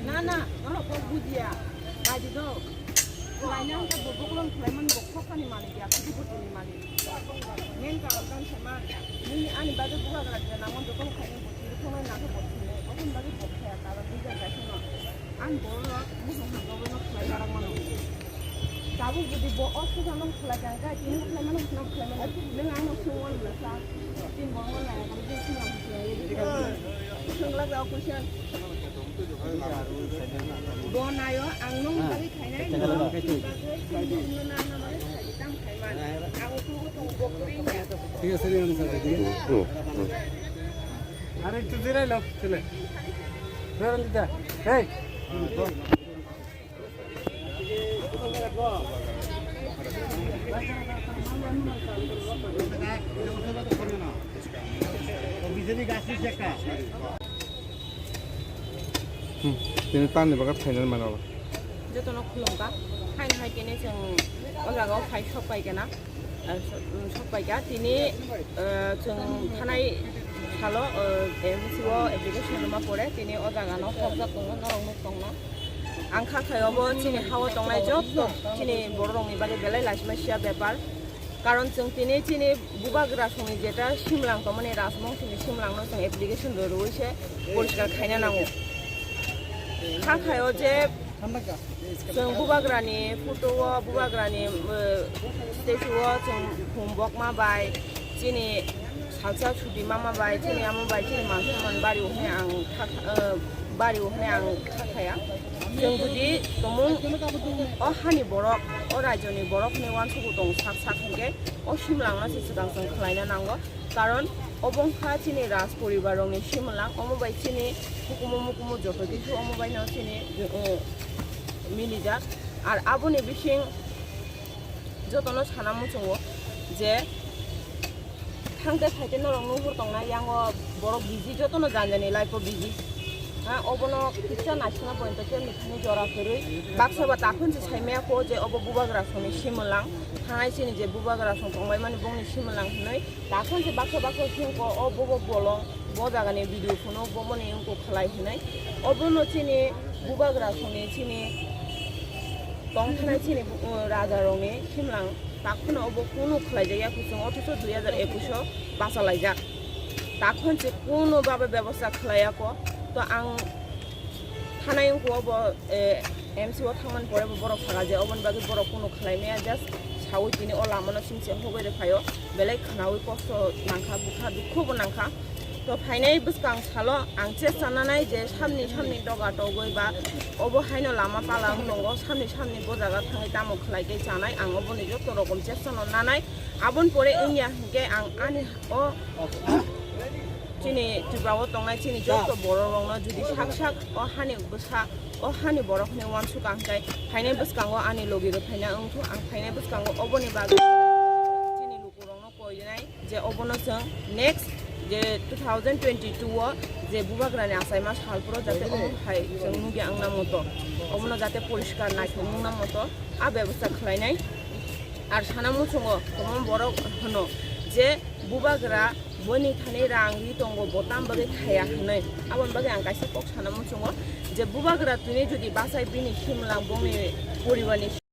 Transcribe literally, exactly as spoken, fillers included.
Na, na, norok kok bujiya. Baji do. Khlaina hwnkhe bo bokolong khlaimani bo khokani malik ya, khuti khuti ni malik. Main karon tang sama, nini ani bagwi bubagra je nango joto khaini bo tiri phone nangkhe bo thwile. Oboni bagwi bo khaya, karon bujiya kaisa no. Ani borok no muchung hwnba no khlai narak mano. Tabuk jodi bo o swkang no khlai kha, khe tini khlai mano, hwnna khlai mano. Nwng ano swngwi masa. Tin borok no nai kha, tin swngwi masa. Swngla ga question. Bo nayo, ang nwng bagwi khainai, nwng bagwi, nwng bagwi, nwng bagwi khainai, tamo khaimani. Ang ukulgo tongo, bo kwrwi ya. Thik ache, re, ano sa, re, re. Hmm, hmm. Are, tu jirai lo, chale. Re, Randita. Hey. Hmm, tini tamni bagwi final mano. Jotono khulumkha. Haino hai tini chwng o jaga o phai sok pai kena. Ah, so-, um, sok pai kha. Tini, ah, chwng thanai salo, ah, M C o application rwma pore tini o jaga no hokjak tongo, norok nuk tongno. Ang kha khai obo chini ha o tongnai joto chini borok rokni bagwi belai laisima sia bepar. Karon chwng tini chini bubagra songni jeta simlang tongmani, rajmong songni simlang no chwng application rw rwui se poriskar khaina nango. Kha khai o je chwng bubagrani photo o, bubagrani, eh, statue o chwng humbokma bai chini salsa chuti mama bai, chini ama bai, chini mansa man bari o hwnwi ang kha, eh, bari o hwnwi ang kha khaya. Chwng jodi tongmung o hani borok, o rajyoni borok hwnwi uansukgo tong sak sak hinkhe o simlangno se swkang chwng khlaina nango. Karon obo wngkha chini raj poribar rokni simlang, omo bai chini hukumu mukumu joto kisu omo baino chini, eh, milijak. Ar aboni bising jotono sana muchungo je thangte phaite norok nuhur tongnai, yango borok busy, jotono jani jani life o busy. Ha, obono kisa naisana pointo khe mithani jora kwrwi baksa ba takhun se saimaya kho je obo bubagra songni simlang, thanai chini je bubagra song tongbai mani bongni simlang hinwi takhun se baksa baksa singko o bobo bolong bo jagani video phunuk bomoni wngkuk khlai hinwi. Obono chini bubagra songni chini tongthanai chini bu-, uh, raja rokni simlang takhuna obo kunu khlaijakya kuchung, othocho dui hajar ekush o bachalaijak. Takhun se kunu babe bebosta khlaiya ko. To ang thanai wngkha obo, eh, M C o thangmani pore bo borok saka je oboni bagwi borok kunu khlai maya, just saui tini o lama no simi se hogoi rw phaio, belai khwnaui kosto nangkha, bwkha dukhu bo nangkha. To phainai bwskang salo ang chesta nanai je samni samni doga togwi ba obo haino lama pala wng tongo, samni samni bo jaga thangwi tamo khlai tei chanai, ang oboni joto rokom chesta no nanai. Aboni pore wngya hinkhe ang ani o chini Tripura o tongnai chini joto borok rokno jodi sak sak o hani bwsa o hani borok hinwi uansukha hinkhe phainai bwskango ani logi rok phaina wngkhu, ang phainai bwskango oboni bagwi chini lukurokno koinai je obono chwng next je two thousand twenty-two o je bubagrani achaima salphuru jate omo hai chwng nugya wngna moto, obono jate poriskar naithok wngna moto a bebosta khlainai. Ar sana muchungo kwbangma borok hwno je bubagra boni thani rang ri tongo, bo tam bagwi thaya hwnwi. Aboni bagwi ang kaisa kok sana muchungo je bubagra tini jodi bachai bini simlang bongni poribarni